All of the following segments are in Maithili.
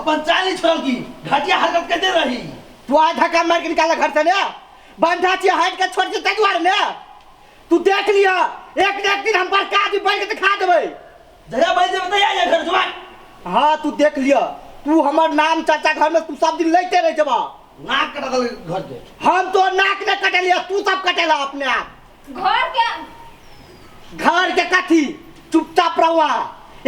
अपन चाल नहीं छोड़ल की घटिया हरकत करते रही। तू आज धक्का मार के निकाला घर से ने, बंधा छियै हट के छोड़ ताहि दुआरे ने। तू देख लिया एक न एक दिन हम बड़का आदमी बन के दिखा देबै। जहिया बन जेबै तहिया आइए घर जुआन। हाँ तू देख लिया, तू हमर नाम चाचा घर में तू सब दिन लेते रह जबा। नाक कटा देल घर के। हम तो नाक ने कटेलिया, तू सब कटेला अपने आप। घर के घर के कथी? चुपचाप रहुआ,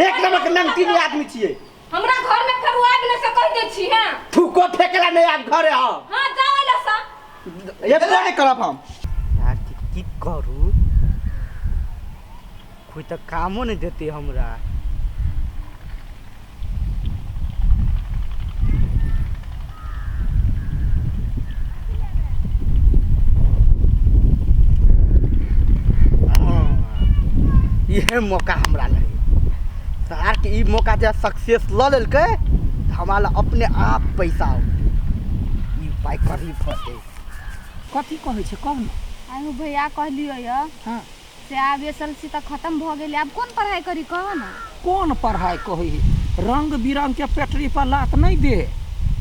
एक नंबर के नमकीन आदमी छियै। हमरा घर में फेर आबि नहि से कहि दै छी। हैं थूको फेकला नहीं आब घरे हम। हां जाओ अइला सा। एबो नहीं करब हम। यार की करू, कोई तऽ कामो नहीं देते हमरा। इहे मौका हमरा लगे सार के, ई मौका जे सक्सेस लऽ लेलकै तऽ हमरा लग अपने आप पैसा औतै। ई उपाय करही पड़तै। कथी कहै छै कहू ने। आयु भैया कहलियो यऽ हाँ। से आब एस एल सी तऽ खत्म भऽ गेलै, आब कोन पढ़ाइ करी कहऽ ने। कोन पढ़ाइ कहै है, रंग बिरंग के पेटरी पर लात नहीं दे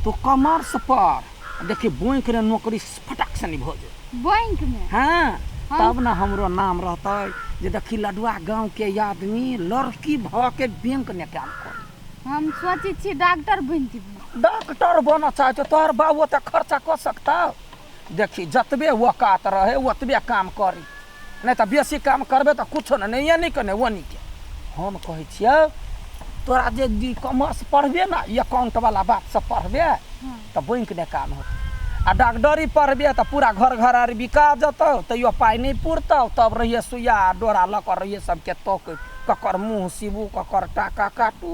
तो कॉमर्स पर देखी बैंक रे नौकरी फटाक से नहीं भऽ जेतै। बैंक में? हाँ, तब ने हमरो नाम रहतै जे देखी लडुआ गाँव के आदमी लड़की भऽ के बैंक ने काम करे। हम सोचै छी डॉक्टर बनि जेबै। डॉक्टर बनऽ चाहै छौ, तोहर बाबू ओते खर्चा कऽ सकतौ? देखी जतबे औकात रहे ओतबे काम करी, नहीं तऽ बेसी काम करबे तऽ कुछो नहि, नहि एनी के नहि ओनी के। हम कहै छियौ तोरा जे कॉमर्स पढ़बे ने, अकाउंट वाला बात सब पढ़बे तऽ बैंक ने काम होतौ, आ डॉक्टरी पढ़बे तऽ पूरा घर घर आर बिका जेतौ, तैयो पाइ नहि पुरतौ। तब रहिए सुइया आ डोरा लऽ कऽ रहिए सबके तकैत, ककर मुँह सीबू ककर टाका काटू।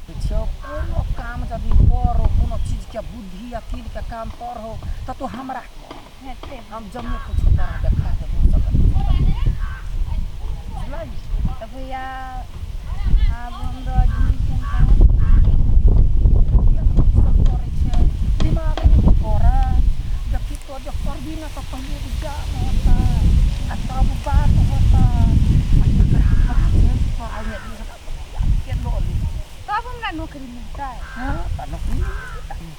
छियौ कोनो काम यदि पढ़ो, कोनो चीजके बुद्धि अकिलके काम पढ़ो तऽ तू हमरा कह, हेतै। हम जम्मू कुछो तोरा देखा देबो सब। बुझलही? तऽ भैया आब हमरो एडमिशन करा। सब करै छै दिमाग नहि तोरा। देखी तो जब पढ़बी ने तऽ पहिले एग्जाम होता आ तब बात होता, आ तकरा बाद तोरा एडमिशन के लऽ ली तब हमरा नौकरी मिलतै। हाँ तऽ नौकरी मिलतै।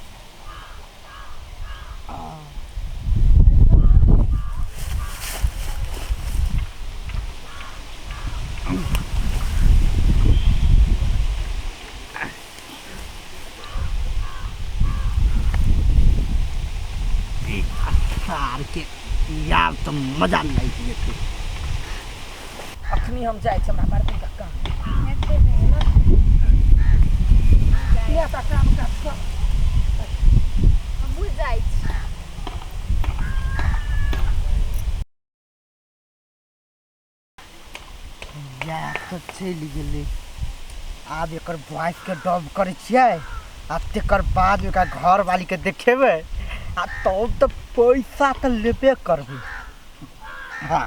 सार के यार तऽ मजा लागि जेतै। अखनी हम जाइ छी, हमरा बड़ दिनका काम। हेतै भैया। किया तऽ काम काज कर। हम बुझि जाइ छी। इएह तऽ चलि गेलै। आब एकर वॉइसके डब करै छियै आ तकर बाद एकरा घरवालीके देखेबै आ तब तऽ पैसा तऽ लेबे करबै। हाँ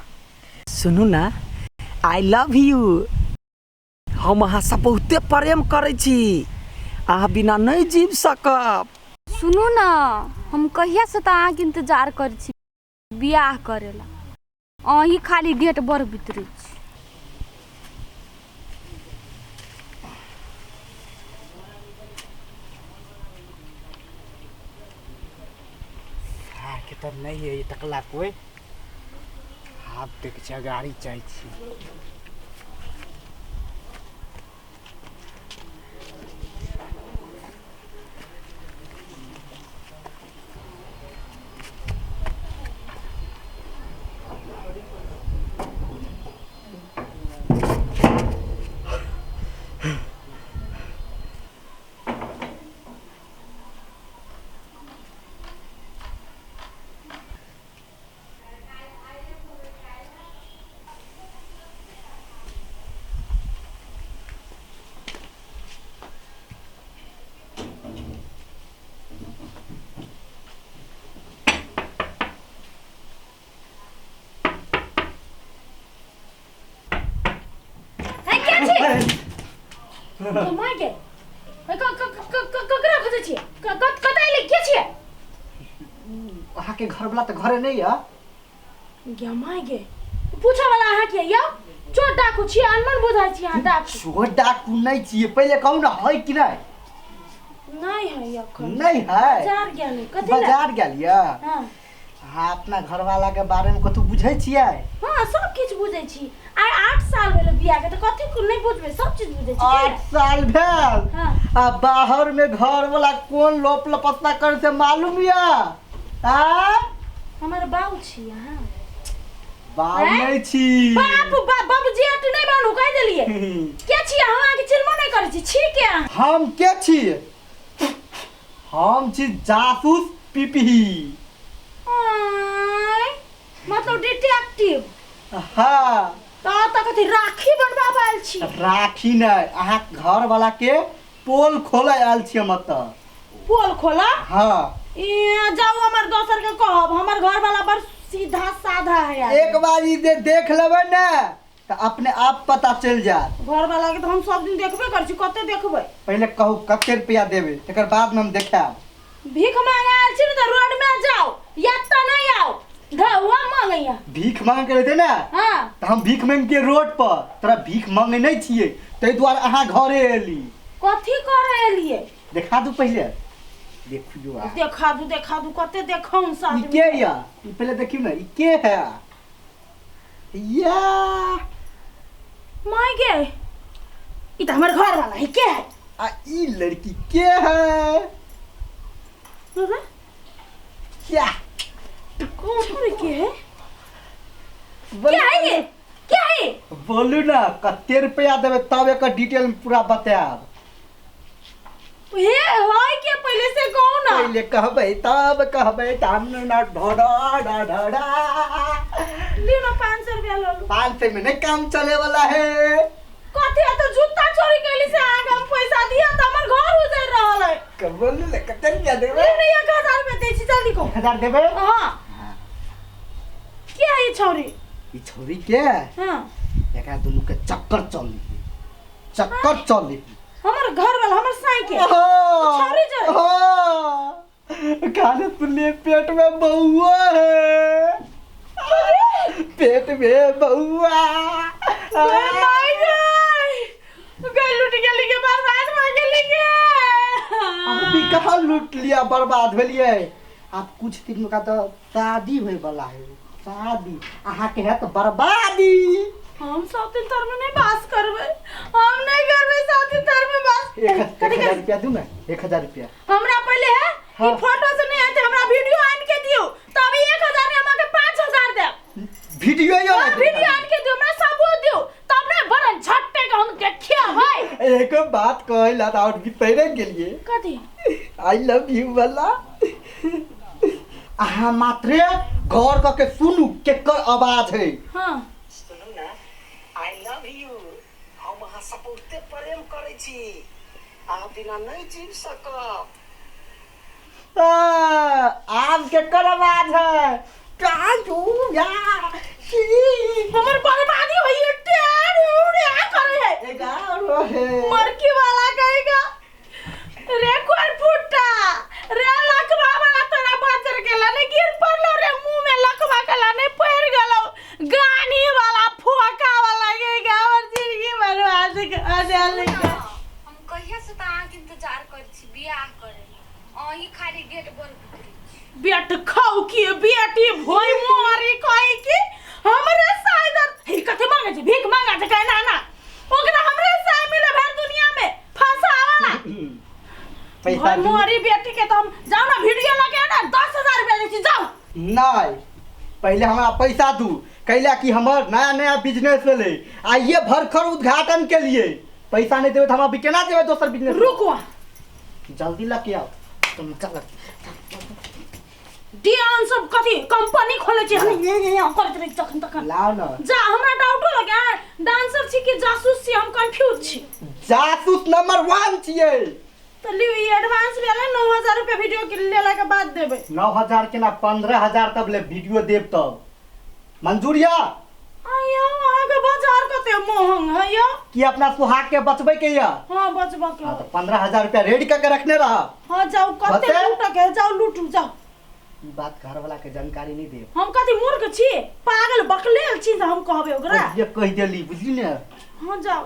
सुनू ना, I love you. हम अहाँसँ बहुते प्रेम करै छी, अहाँ बिना नहि जीव सकब। सुनू ने, हम कहियासँ तऽ अहाँके इंतजार करै छी बियाह करै ला, अहीं खाली डेट बढ़बैत रहै छी। के तऽ नहि है तकला कोइ। आब देख छियै गाड़ी चाहै छी। माय गे, ककरा खोजै छियै? कतऽ एलै, के छियै? अहाँके घरवला तऽ घरे नहि यऽ। गे माय गे, पूछऽ वाला अहाँ के यौ? चोर डाकू छियै, अनमन बुझाइ छी अहाँ डाकू। चोर डाकू नहि छियै, पहिले कहू ने है कि नहि? नहीं है अखन। नहीं है। बाजार गेल कथी ला? बाजार गेलियै? हाँ। अहाँ अपना घरवाला के बारे में कथू बुझै छियै? हाँ, सब किछु बुझै छी। आइ 8 साल भेल बियाह के, तऽ कथी नहि बुझबै, सब चीज बुझै छी। 8 साल भेल? हाँ। आ बाहर में घर वाला कोन लोप लपस्ता कर से मालूम या? आ हमर बाऊ छी अहाँ। बाप नहीं छी। बाप बाप जेठ नहीं बनू कहि देलियै। के छी अहाँ? अहाँके चिन्हबो नहि करै छी। छी के अहाँ? हम के छी? हम छी जासूस पिपही। मतलब डिटेक्टिव। हाँ। तऽ कथी राखी बनबाबऽ आयल छी? राखी नहि, अहाँ घर वाला के पोल खोले आयल छी हम एतऽ। पोल खोला? हाँ। ए जाउ हमर दोसर के कहब, हमर घर वाला बड़ सीधा साधा है। एक बार ई देख लेबै ने तऽ अपने आप पता चलि जायत। घर वाला के तऽ हम सब दिन देखबे करै छी, कते देखबै? पहिले कहू कते रुपया देबै, तकर बाद में हम देखायब। भीख मांगे आयल छी ने तऽ रोड में जाओ, एतऽ नहीं आओ, ढौआ मांगैया। भीख मांगे के रहतै ने? हाँ। तऽ हम भीख मांग के रोड पर, तोरा भीख मांगे नहीं छियै, ताहि दुआरे अहाँ घरे एली। कथी करे एलियै? देखा दू पहिले। देखियो आ। देखा दू, देखा दू, कते देखौ साथ। ई के या? ई पहिले देखियौ ने, ई के है? या my गे, ई तऽ हमर घर वाला है। के है? आ ई लड़की के है? अरे क्या कौन के है? क्या है ये? क्या है? बोलू ना कते रुपया देबै तब एकर डिटेल पूरा बतायब। हे होय के पहले से कहू ना। पहले कहबै तब कहबै, तब ना ढोडा ढोडा ढोडा। लियो ना 500 रुपया ल लू। 500 में नहीं काम चले वाला है। कथी है तो जूता चोरी कैली से आगे हम पैसा दिया त हमर घर उजड़ रहल है। बोलू ना कते रुपया देबै? नहीं 1000 रुपया दै छी, जल्दी कहू। 1000 देबै? हां। के है ई छौरी? ई छौरी के? हां। एकरा दुनू के चक्कर चली, चक्कर चली। हमर घर वाला हमर साई के छौरी जो। हां, खाने सुनलिए पेट में बउआ है, पेट में बउआ। माय गए लूट गेली के बर्बाद भ गेली के। अभी कहाँ लूट लिया, बर्बाद भेलिए। आप कुछ दिन में का तो शादी होए वाला है, शादी अहाँ के है तो बर्बादी। हम साथी तर में नहीं बास करबे, हम नहीं करबे साथी तर में बास। 1000 रुपया दू ना, 1000 रुपया हमरा पहले है। हाँ। ई फोटो से नहीं आते, हमरा वीडियो आन के दियो तब 1000 में हमरा के 5000 देब। वीडियो यो वीडियो आन के दियो, हमरा सबूत दियो तब ने बरन झट्टे के हम देखिए भाई। एक बात कहला त आउट भी पहरे गेलिए। कथी? I love you वाला। अहाँ मात्रे गौर क के सुनू केकर आवाज है। हां सुनू ना, I love you, हम अहाँ से बहुते प्रेम करै छी, अहाँ बिना नहीं जीव सकब। आब केकर आवाज है? काजू या सी हमर बर्बादी होई टेर उड़े करे है। एगारो है मरकी वाला कहेगा रे कोई फुटा रे लकवा वाला तोरा बाजर के लाने गिर पड़लो रे मुंह में लकवा के लाने पड़ गेलो गानी वाला फोका वाला कहेगा और जिंदगी बर्बाद कर देले। हम कहिया से त अहाँ के इंतजार करै छी बियाह करे ला, अहीं खाली गेट बंद करै छी। बेट खाऊ की बेटी भोई मोरी कहि की हमरे साइदर हे कथि मांगे छै, भीख मांगे छै कहना ना ओकरा हमरे साइ मिले भर दुनिया में फसावाला पैसा मोरी बेटी के। तो हम जाओ ना वीडियो लगे ना 10000 रुपया दै छी जाओ। नहीं पहले हमरा पैसा दू, कैला कि हमर नया नया बिजनेस भेलै आ ये भरखर उद्घाटन के लिए पैसा नहीं देबै त हमरा भी केना देबै दोसर बिजनेस। रुको जल्दी लके आओ तुम, चल डियान सब कथी कंपनी खोले छी हम ये ये करैत रही जखन तखन। लाओ ना जा, हमरा डाउटो लगे डांसर छी कि जासूस छी, हम कंफ्यूज छी। जासूस नंबर 1 छियै। तो लियो ई एडवांस भेलै 9000 रुपया वीडियो के लेला के बाद देबै। 9000 के ना 15000 तब ले वीडियो देब तब मंजूर या? आयो अहाँ के बाजार कते महंग है यो। कि अपना सुहाग के बचबै के या? हां बचबा के। हां तो 15000 रुपया रेडी करके रखने रहा। हां जाओ कते लूट के जाओ लूटू जाओ। ई बात घर वाला के जानकारी नहीं देब। हम कथी मूर्ख छी, पागल बकलेल छी जे हम कहबै ओकरा? ये कहि देली बुझली ने। हां जाओ।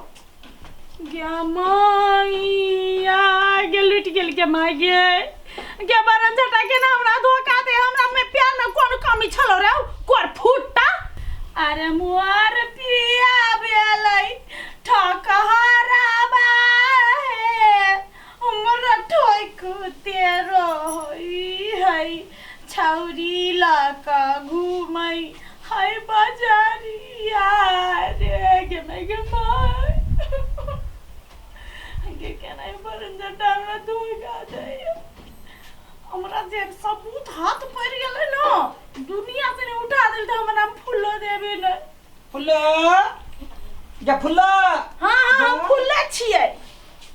गे मैया गे लुटि गेल गे माय गे गे बरन झटा के ना हमरा धोखा दे हमरा में प्यार में कोन कमी छलो रे कोर फुट्टा अरे मोर पिया भेलै ठकहराबा हे हमर ठोकुते रहै है छौरी लऽ कऽ घूमै है बजरिया रे गे माय गे माय गे केना बरन जटा हमरा धोखा दैया हमरा जे सबूत हाथ पड़ि गेलै ने दुनिया से नहि उठा देल तऽ हमरा फूलो देबे नहि फुल्ला या फुल्ला हाँ हाँ हम फूले छियै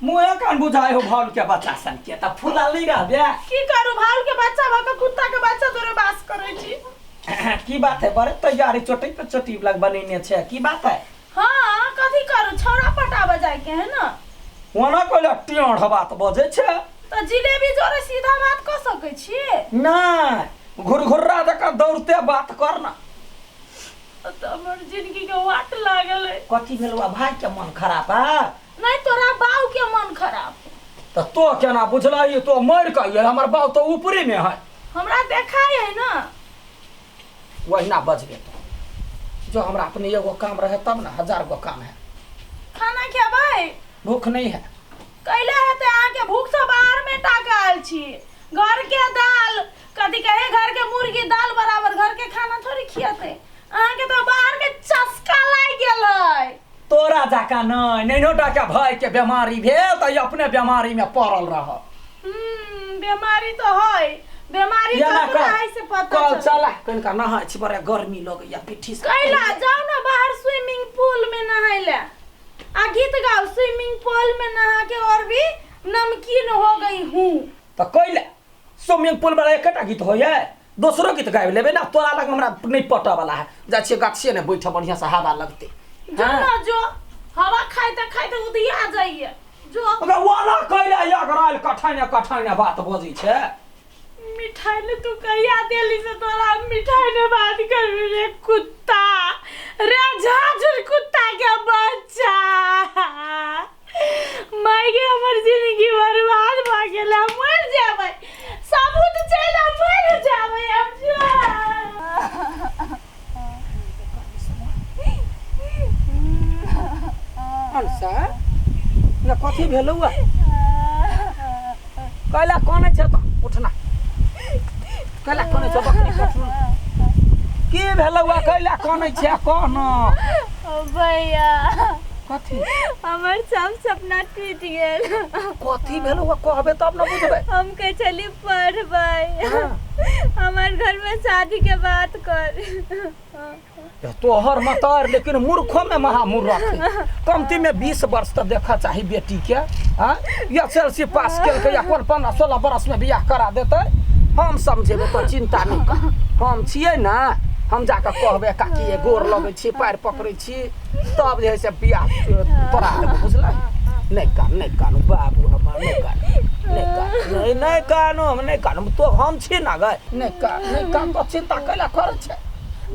मुँहे कान बुझाय हो भाउल के बच्चा सन के तऽ फुला नहीं रहबे की करू भाल के बच्चा भऽ कऽ कुत्ता के बच्चा तोरे बास करै छी की बात है बड़े तैयारी चोटी पे चोटी लग बनेने छै की बात है हाँ कथी करू छौड़ा पटाबऽ जाइके है ना ओना कहले टेढ़ बात बजै छै तऽ जिलेबी जोरे सीधा बात कऽ सकै छियै नहि घुरघुर्रा जकाँ दौड़ते बात कर ना तऽ हमर जिंदगी के वाट लागल है कथी भेल भाई के मन खराब है नहीं तोरा बाऊ के मन खराब तऽ तो केना बुझलही तो मरि कऽ अइहे हमर बाप तऽ ऊपरे मे है हमरा देखाय है ना वहिना बजबे तो जो हमरा अपने एगो काम रहे तब ना हजार गो काम है खाना खेबै भूख नहीं है कैला हेतै अहाँके भूख से बाहर में टाका आयल छी घर के दाल कथी कहे घर के मुर्गी दाल बराबर घर के खाना थोड़ी खियेतै अहाँके तऽ बाहर के चस्का लागि गेल है तोरा जकाँ नहि नैनो टाका भाई के बीमारी भेल तऽ ई अपने बीमारी में पड़ल रह बीमारी तो है बीमारी एना ककरा कर है से पता कल चल चला कनिका नहाय छी बड़ा गर्मी लगैया पिट्ठी से कैला जाओ ना बाहर स्विमिंग पूल में नहाय ले आ गीत गाओ स्विमिंग पूल में नहा के और भी नमकीन हो गई हूँ तऽ कैला स्विमिंग पूल वाला एकेटा गीत होइए दोसरो गीत गाबि लेबै ना तोरा लग हमरा नहि पटऽ वाला है जाइ छियै गाछिए ने बैठऽ बढ़िआँ से हवा लगतै जो ना जो हवा खाइते खाइते उधिया जाइए जो ओकरा वाला कैला अगरायल कठाइने कठाइने बात बजै छै मिठाई ने तू कहिया देली से तोरा हम मिठाई ने बात करबी रे कुत्ता रे झाझुर कुत्ता के बच्चा माय गे हमर जिंदगी बर्बाद भऽ गेल हम मर जेबै सबूत चलि हम मर जेबै हम जो अनसा या कथी भेलौ कैला कनै छै तऽ उठना कैला कनै छै बकरी कटू की भेलौ कैला कनै छै कह न भैया कथी हमर सब सपना टूटि गेल कथी भेलौ कहबे तब न बुझबै हम कहै छली पढ़बै हमर घर में शादी के बात कर तोहर मतार लेकिन मूर्खो में महामूर्ख है कमती में 20 वर्ष तक देखा चाही बेटी के हाँ या एस एल सी पास केलकै या कोन 15-16 बरस में बियाह करा देतै हम समझेबै तो चिंता नहीं कर हम छियै ना हम जाके कहबै काकी ये गोर लगै छी पैर पकड़ै छी तब जे है से बियाह तोरा देबै बुझलै नहीं कान नहीं कानू बाबू हमर नहीं कान नहीं कान नहीं नहीं कानू हम नहीं कानू तो हम छी ना गए नहीं कान नहीं कान तो चिंता कैला करै छै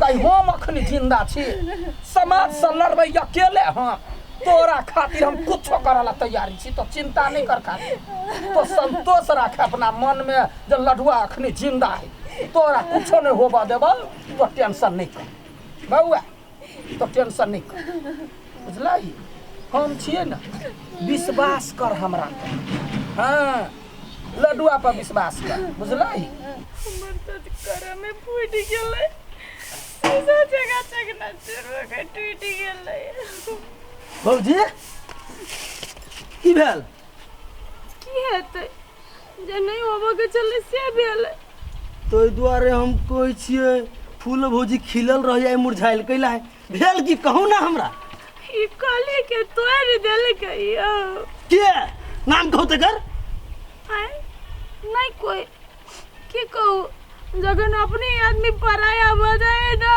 गई हम अखनी जिंदा छी समाज से लड़बै अकेले हम तोरा खातिर हम कुछो करे ला तैयारी छी तो चिंता नहीं कर खातिर तो संतोष राख अपना मन में जे लडुआ अखनी जिंदा है तोरा कुछो नहीं होबा देबो तो टेंशन नहीं कर बउआ तो टेंशन नहीं कर बुझलही हम छियै ने विश्वास कर हमरा पर हाँ लडुआ पर विश्वास कर बुझलही हमर तऽ करमे फूटि गेलै शीशा जगह चकना चूर भऽ कऽ टूटि गेलै भौजी की भेल की हेतै जे नहि होबऽ के छलै से भेलै ताहि दुआरे हम कहै छियै फूल भौजी खिलल रह जाय मुरझायल कैला है भेल की कहू ना हमरा ई कली के तोड़ि देलकै यौ के नाम कहू तकर आँय नहि कोइ की कहू जखन अपने आदमी पराया भऽ जाइ ना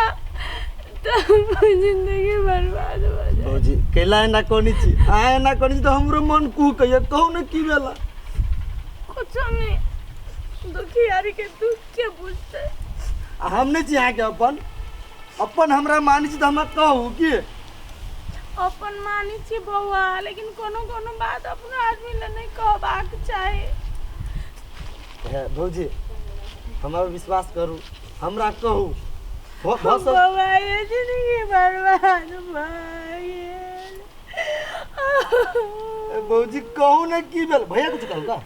तब जिंदगी बर्बाद भऽ जाइ भौजी कैला एना कोनी छी आ एना कोनी छी तऽ हमरो मन कुहकैया कहू ने की भेला कुछो नहि दुखियारी के दुख के बुझतै आ हम नहि छी अहाँके अपन अपन हमरा मानै छी तऽ हमरा कहू की अपन मानै छी बौआ, लेकिन कोनो कोनो बात अपनो आदमी लए नहि कहबाक चाही। हे भौजी, हमरा पर विश्वास करू, हमरा कहू भऽ सक। बौआ, ये जिंदगी बर्बाद भऽ गेल। ए, भौजी कहू ने की भेल? भैया कुछ कहू का?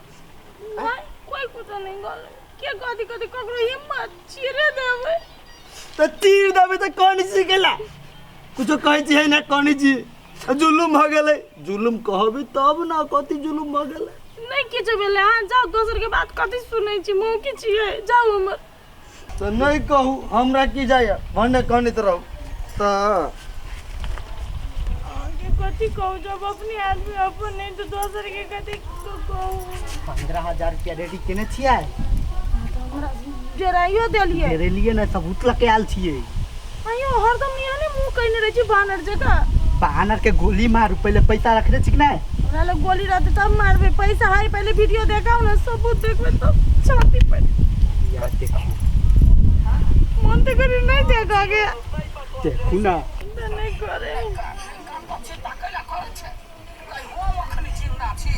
नहीं, कोई कुछ नहीं गल के कथी कथी ककरो हिम्मत चीरे देबै। तऽ तीर देबै तऽ कनी छी केला कुछो कहै छी है ना? कनी छी जुलुम भऽ गेलै। जुलुम कहबी तब ना, कथी जुलुम भऽ गेलै? नहीं किछु भेलै। अहाँ जाउ, दोसर के बात कथी सुनै छी? मुँह की छियै, जाउ हमर। तऽ नहि कहू, हमरा की जाइए? भने कहने तऽ रहू तऽ। अहाँके कथी कहू, जब अपने आदमी अपन नहीं तऽ दोसर के कथी कहू? 15,000 रुपया रेडी केने छियै। जराइयो देलियै। डेरेलियै ने, सबूत लऽ के आयल छियै। अयो, हरदम एहने मुँह कयने रहै छी बानर जकाँ। बानर के गोली मारू। पहिले पैसा रखने छी कि नहि? हमरा लग गोली रहतै तब मारबै? पैसा है, पहिले वीडियो देखाउ ने, सबूत देखबै तब छाती पर। यार देखियौ। मन तऽ करी नहीं देखा के। देखू ना। तऽ नहीं करे। चिंता कैला करै छै? हम अखनी जिंदा छी,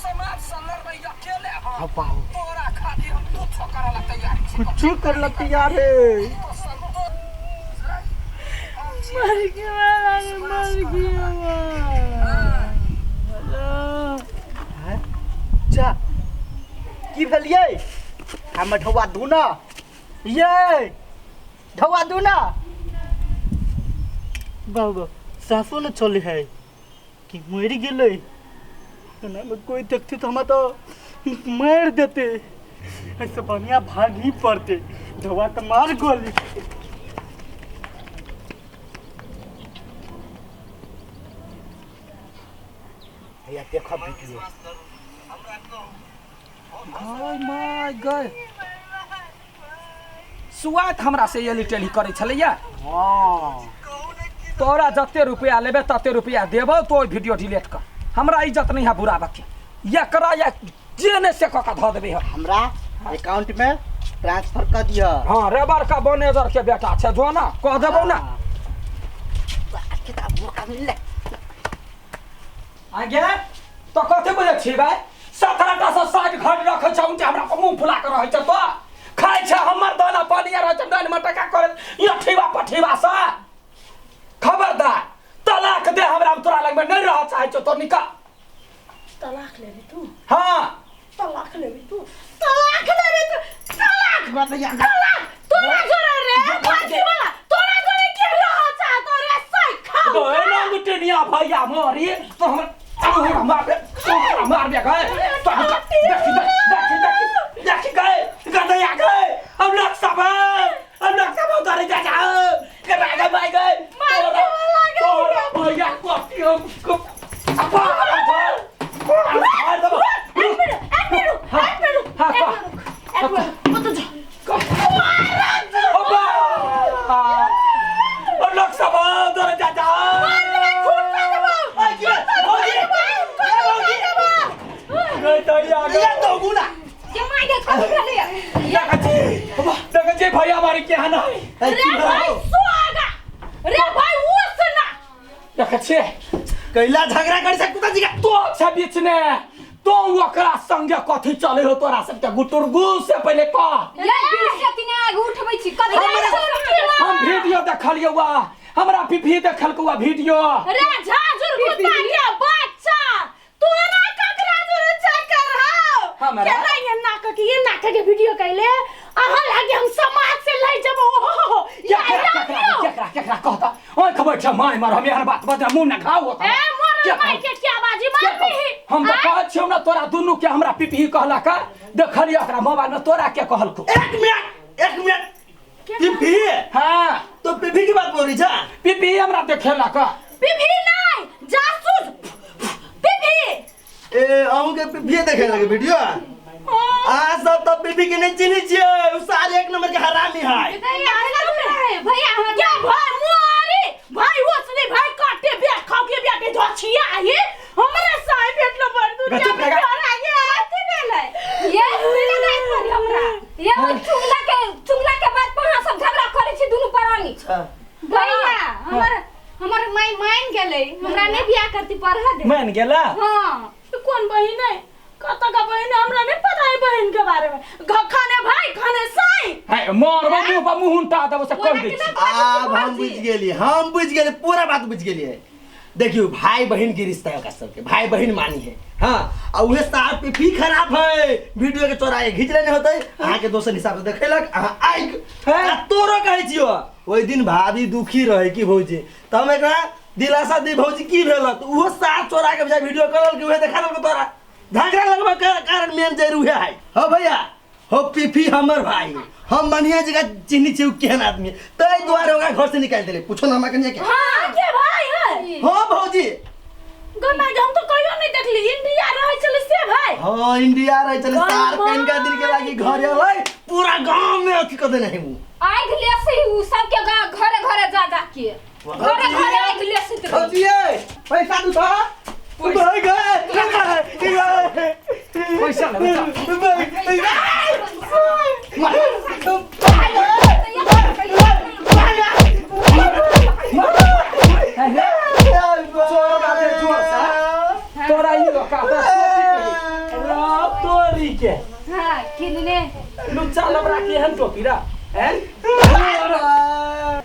समाज से लड़बै अकेले हम। हाँ पाओ। तोरा खातिर हम कुछो करे ला तैयार छी। कुछो कर ला तैयार है। तो संतोष मर गया, मर गया। हेलो। जा, की भेलियै? हमर ढौआ दू ना, ये ढौआ दू ना। बाबा सासो ने चले है कि मरि गेलै? एना में कोई देखते तो हमरा तो मारि देते। ऐसे बढ़िया भाग ही पड़ते, ढौआ तो मार गोली। भैया, देखो वीडियो। गय my गय, सुआत हमरा से एली टेली करै छलैया। हाँ। तोरा जते रुपया लेबे तते रुपया देबौ, तो वीडियो डिलीट कर। हमरा इज्जत नहीं है बुराबके, एकरा या जे ने से कऽ के धऽ देबै हम। हमरा अकाउंट में ट्रांसफर कर दिया। हाँ रे, बड़का बनेजर के बेटा छै, जो ना कह देबौ ना। किताब मौका मिलले। आगे तो कथी बुझै छी भाई? 17टा से 60 घर रखै छै, उनके हमरा पर मुंह फुला के रहै छै, तो खाइ छै हमर दाना पानी आ रहै छै, डाइन में टका करे यठीबा पठीबा से। खबरदार, तलाक दे हमरा, हम तोरा लग में नहीं रह चाहै छौ, तो निकल। तलाक लेबी तू? हाँ। तलाक लेबी तू? तलाक लेबी तू? तलाक, तलाक तोरा जोरे रे फांसी वाला, तोरा जोरे के रह चाहतो रे सही खाऊ। गए नंगटनिया भैया मोरी, तो हमर तोहरा मारबे, तोहरा मारबे गए तो हम। देखी देखी देखी देखी, गए गदैया गए, हम लोग सब, हम लोग सब उधर जा जा के भाग भाग गए। तोरा तोरा भैया कथी हम को मार देबो। एक मिनट, एक मिनट, एक मिनट। हाँ, एक कह। मिनट, एक मिनट, ओतऽ जा। अब्बा, हम लोग सब उधर जा जा। गदैया गए। ये दौगू ना। के माय के कथी भेलैया? देखै छी, देखै छी भैया मारी केहन है। रे भाई सुआगा, रे भाई वो सुना। देखै छी। कैला झगड़ा करी छै कुत्ता जी का? तो छै बीचने, तो ओकरा संगे कथी चले हो तोरा सबके गुटुर गु से पहिले कह। ये बीच से तीने आगू उठबै छी कथी? हम वीडियो देखलियै वा, हमरा पीपी देखलको वा वीडियो। रे झाझुर कुत्ता के बच्चा, तोरा ककरा जोरे चक्कर हौ? हमरा? केना ये नाक के, ये नाक के वीडियो कैले अहाँ लागे हम समाज से लै जब ओ हो हो। केकरा केकरा केकरा केकरा कहता ओइ खबर छै? माय मार, हम एहन बात बजा मुंह न घाव होता। ए मोर माई के क्या बाजी मारबी? हम तऽ कहै छियौ ने तोरा दुनू के, हमरा पीपी कहलक, देखलियै ओकरा मोबाइल में, तोरा के कहलको? एक मिनट, एक मिनट, पीपी? हाँ। तो पीपी की बात बोल रही छा? पीपी हमरा देखेलक। पीपी नहीं, जासूस पीपी। ए, अहूँ के पीपी देखे लगे वीडियो? आ सब तो पीपी के नहीं चिन्है छियै, उ सारे एक नंबर के हरामी है। भैया। क्या भाई मुआरी भाई उसने भाई काटे बे खाओ के बे के झछिया आई हमरे साई भेटलो पर दुनिया गजब में लगा। घर आ गया। कथी भेलै? ये सुनला नहीं पड़ी हमरा, ये ओइ चुगला के, चुगला के बात पर अहाँ सब झगड़ा करै छी दुनू प्राणी। भैया, हमर हमर माय मान गेलै, नहीं बियाह करती पढ़ा दे। मान गेला। हाँ। ई कोन बहिन है, कत का बहिन है, हमरा नहीं पता है बहिन के बारे में। खाने भाई खाने साई। है मरबो मुंह पर मुंह उनटा देबो से कह दै छी। आब हम बुझि गेलियै, हम बुझि गेलियै, पूरा बात बुझि गेलियै। देखियौ भाई बहन के रिश्ता है ओकरा सबके, भाई बहन मानी है। हाँ, आ उहे साफ पी खराब है, वीडियो के चोरा के घीच लेने होते, अहाँ के दोसर हिसाब से देखेलक, अहाँ आइक आ तोरो कहै छियो। ओहि दिन भाभी दुखी रहे कि भौजी, तऽ हम एकरा दिलासा दी भौजी की भेल, तऽ उहो साफ चोरा के बुझाइ वीडियो करल कि उहे देखा देलक तोरा। झगड़ा लगबा के कारण मेन जड़ उहे है। हो भैया, हो पीपी हमर भाई, हम बढ़िया जगह चिन्ही छी उ केहन आदमी, ताहि दुआरे ओकरा घर से निकालि देले। पूछो ना हमरा कनिया के। हाँ के भाई है। हो भौजी। गो माय, हम तो कहियो नहीं देखली, इंडिया रहे छले से भाई। हाँ इंडिया रहे छले, सार कनिका दिन के लागी घर एलै, पूरा गांव में अथी क देने है उ। आगि ले से उ सबके घरे घरे जा जा के घरे घरे आगि ले से। भौजी पैसा दू था। भाई गए पैसा लेबै चल। तोरा ई औकात रा तोरी के। हाँ किनने लुच्चा लबड़ा के हन टोपी रा हैं।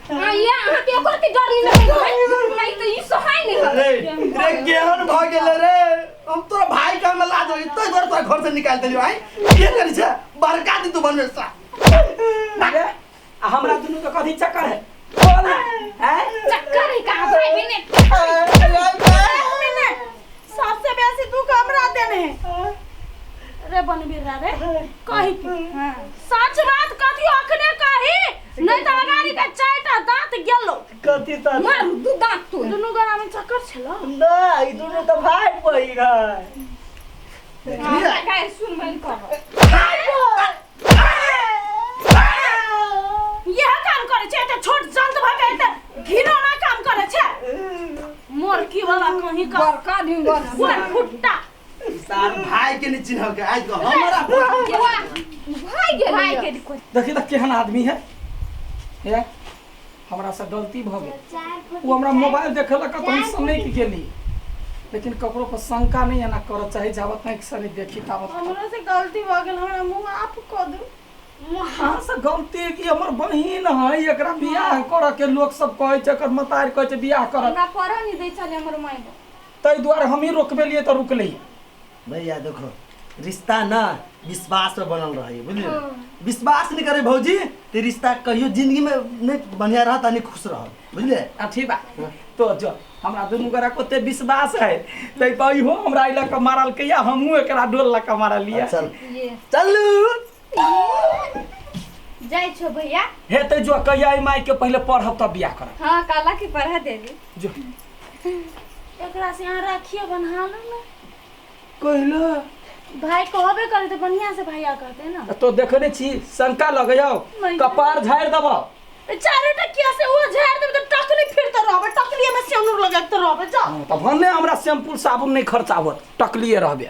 हाँ ये अहाँ के ओकर के डर नहीं नहीं तो ई सोहाय नहीं है। रे रे केहन भ गेलै रे, हम तोरा भाई के हम लाज होई तै दुआरे तोरा घर से निकाल देलियो। आई के करै छै बड़का दिन तू बनबे सा। अरे आ हमरा दुनू के कथी चक्कर है बोल ना हैं। चक्कर है कहाँ भाई बहने। एक मिनट, सबसे बेसी दुख हमरा देने है रे बनबीरा रे। कही के सच बात कथी अखने कही, नहीं त अगाड़ी के चारिटा दांत गेलो। कथी त मार दू दांत तू। दुनू गरा में चक्कर छलो। ना ई दुनू त भाई बहिन है। हाँ काय सुन मन कर यह काम करे छै त छोट जंत भ के त घिनौना काम करे छै। मोर की वाला कहीं का बड़का दिन बस कोन फुट्टा सार भाई के नहीं चिन्हल के आज हमरा भाई के भाई के देखी त केहन आदमी है। हे हमरा से गलती भ गेल, वो हमरा मोबाइल देखेलक त हम सनकि गेली, लेकिन ककरो पर शंका नहीं एना करऽ चाही, जाबत नहीं सनी देखी ताबत। हमरा से गलती भ गेल, हमरा मुंह आप क दू। अहाँ से गलती की हमर बहिन है, एकरा बियाह करऽ के लोक सब कहै छै, एकर मतार कहै छै बियाह करऽ, हमरा पढ़ नहीं दै छले हमर माय बाप, ताहि दुआरे हमही रोकबेलियै तऽ रुकलै। भैया देखो रिश्ता ना विश्वास पर बनल रहे, बुझलियै? विश्वास नहीं करे भौजी ते रिश्ता कहियो जिंदगी में नहीं बढ़िया रहत आ नहीं खुश रहत, बुझलियै? आ ठीक बा तो जो हमरा दुनू गोरा के ओते विश्वास है तै पर इहो हमरा लऽ कऽ मारलकै या हमहूँ एकरा डोल लऽ कऽ मारलियै। चल ये चलू जाइ छो भैया। हे ते जो कहिया ई माय के पहिले पढ़ब तब बियाह करब। हाँ काला के पढ़ा देली। जो एकरा से यहाँ राखिए बन्हा लो ना। कहलो भाई कहबे करे तो बढ़िया से भैया कहते ना। तो देखने छी शंका लगैयो, कपार झाड़ि देबो। चारे टकिया से वो झाड़ देबे तो टकली फिरते रहबे, टकलिए में सेनुर लगाते रहबे। जा तऽ भने हमरा शैम्पू साबुन नहीं खर्चा होत, टकलिए रहबे।